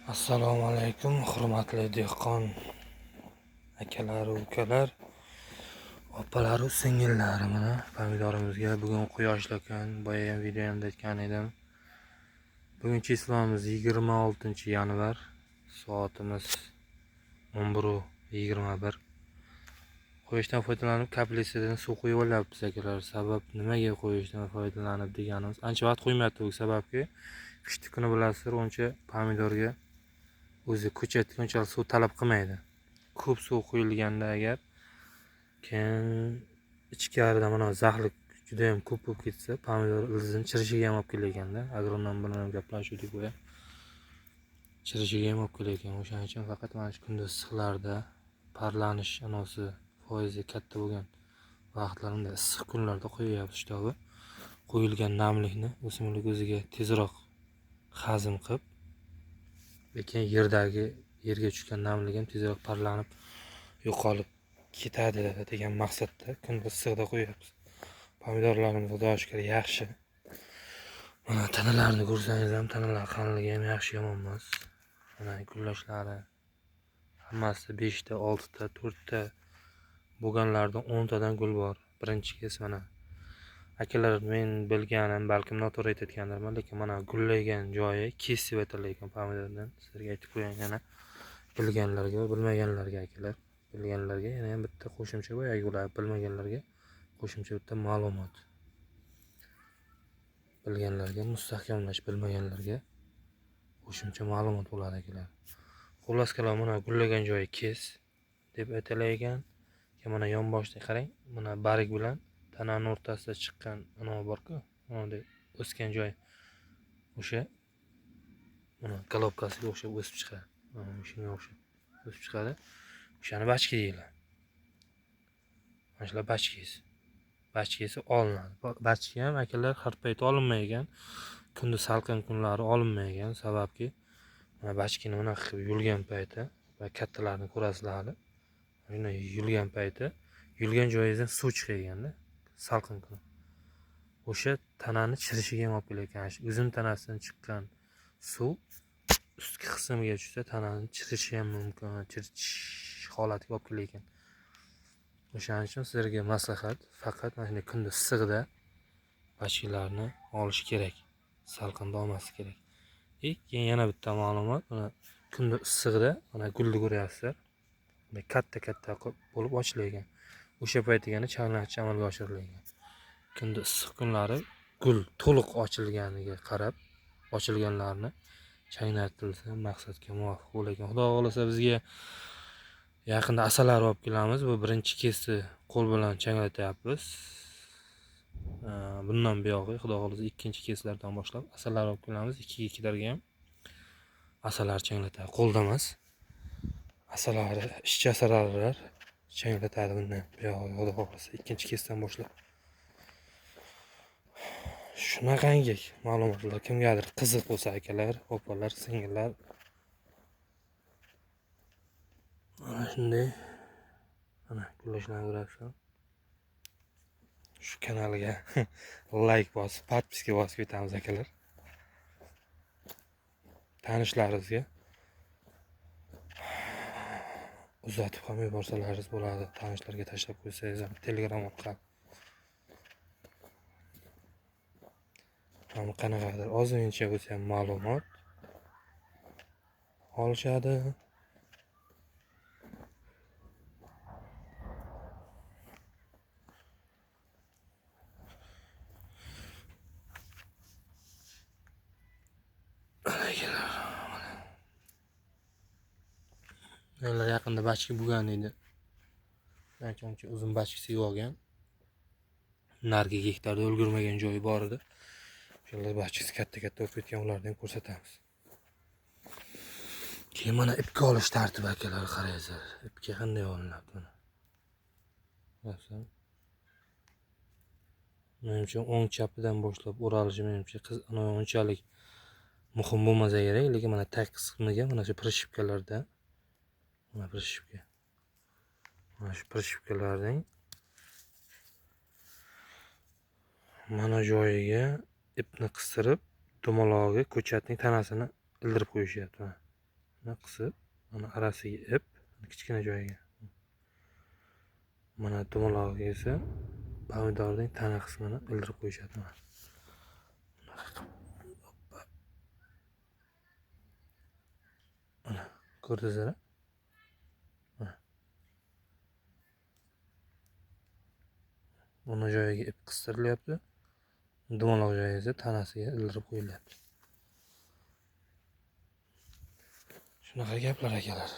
Assalomu alaykum, hurmatli dehqon akalar, ukalar, opalar, singillar. Mana pomidorimizga bugun quyoshli kun. Boya ham videomda aytgan edim. Bugun chislamiz 26-yanvar, soatimiz 11:21. Quyoshdan foydalanib kaplisidan suv quyib olyapmiz akalar. Sabab nimaga quyoshdan foydalanib deganimiz, ancha vaqt quymayapti, sababki qishki kuni bilasizlar, uncha pomidorga o'zi ko'chatga unchalik suv talab qilmaydi. Ko'p suv quyilganda agar keyin ichkarida mana zaxlik juda ham ko'p bo'lib ketsa, pomidor ildizini chirishiga ham olib kelayotganda, agronom bilan ham gaplashuvdik, boya chirishiga ham olib kelayotgan. O'shaning uchun faqat mana shu kunduz issiqlarda parlanish anosi foizi katta bo'lgan vaqtlarida, issiq kunlarda quyapmiz. Shtobi qo'yilgan namlikni o'simlik o'ziga tezroq hazm qilib, lekin yerdagi yerga tushgan namlik ham tezroq parlanib yo'qolib ketadi degan maqsadda kunduz issiqda qo'yapmiz. Pomidorlarimiz Xudoga shukr yaxshi. Mana tanalarini ko'rsangiz ham, tanalar qalinligi ham yaxshi, yomon emas. Mana gullashlari hammasi 5 ta, 6 ta, 4 ta bo'lganlardan 10 tadan gul bor. Birinchi kez mana akalar, men bilganim, balkim noto'g'ri aytayotgandirman, lekin mana gullagan joyi kes deb aytilar ekan pomidordan. Sizlarga aytib qo'yayin, yana bilganlarga va bilmaganlarga akalar, bilganlarga yana ham bitta qo'shimcha, boyagi ular bilmaganlarga qo'shimcha bitta ma'lumot. Bilganlarga mustahkamlash, bilmaganlarga qo'shimcha ma'lumot bo'ladi akalar. Xullas kalom, mana gullagan joyi kes deb aytilar ekan. Mana yonboshda qarang, mana barg bilan tanani o'rtasida chiqqan ana bor-ku, unday o'sgan joy, o'sha mana golobkasiga o'xshab o'sib chiqadi. Mana shunga o'xshab o'sib chiqadi. O'shani bachki deyiladi. Mana shular bachkisi. Bachkisi olinadi. Bachki ham akalar har payt olinmaygan. Kunduz salqin kunlari olinmaygan. Sababki mana bachkini bunaqa qilib yulgan payti va kattalarni ko'rasizlar hali. Shunday yulgan payti, yulgan joyingizdan suv chiqayganda salqin kuni. O'sha tanani chirishiga ham olib kelayotgan. Uzum tanasidan chiqqan suv ustki qismiga tushsa, tanani chirishi ham mumkin, chirish holatiga olib kelayotgan. O'shaning uchun sizlarga maslahat, faqat mana shunday kunduz issig'ida bachkilarni olish kerak. Salqinda olmaslik kerak. Keyin yana bitta ma'lumot, mana kunduz issig'ida mana gulni ko'ryapsizlar. Katta-katta bo'lib ochilayotgan. O'sha paytigani changlatch amalga oshirilgan. Kunduz issiq kunlari gul to'liq ochilganiga qarab ochilganlarni changlatilsa maqsadga muvofiq bo'lar ekan. Xudo xohlasa bizga yaqinda asalari olib kelamiz. Bu birinchi kesni qo'l bilan changlatyapmiz. Bundan buyog'i Xudo xohlasa ikkinchi keslardan boshlab asalari olib kelamiz. 2 gektarga ham asalari changlatadi. Qo'lda emas. Asalari, ishchi asalarilar changlatadi bundan buyog'i Xudo xohlasa ikkinchi kesdan boshlab. Shunaqangi ma'lumotlar kimgadir qiziq bo'lsa akalar, opalar, singillar, mana shunday mana gullashlarni ko'rasizlar. Shu kanalga like bosib, podpiska bosib ketamiz akalar. Tanishlaringizga uzatib ham yuborsalaringiz bo'ladi. Tanishlarga tashlab qo'ysangiz ham Telegram orqali. Ham qanaqadir ozgincha bo'lsa ham ma'lumot olishadi. Ular yaqinda bachki bo'lgan edi. Ancha-muncha uzun bachkisi yo'q. Narigi gektarda ulgurmagan joyi bor edi. O'shalar bachkisi katta-katta bo'lib ketgan, ularni ham ko'rsatamiz. Keyin mana ipga olish tartibi akalar, qarangizlar. Ipga qanday olinadi mana. Masalan, menimcha o'ng chapidan boshlab o'ralishi menimcha unchalik muhim bo'lmasa kerak, lekin mana tag qismiga mana shu prishipkalarda, mana prishipka. Mana shu prishipkalarning mana joyiga ipni qistirib, dumaloqi ko'chatning tanasini ildirib qo'yishyapti. Mana. Mana qisib, mana arasiga ip, kichkina joyiga. Mana dumalog'iga esa pomidorning tana qismini ildirib qo'yishadi mana. Mana ko'rdingizlar? Mana. Buni joyiga ip qistirilyapti. Dumaloq joyi esa tanasiga ildirib qo'yilyapti. Shunaqa gaplar akalar.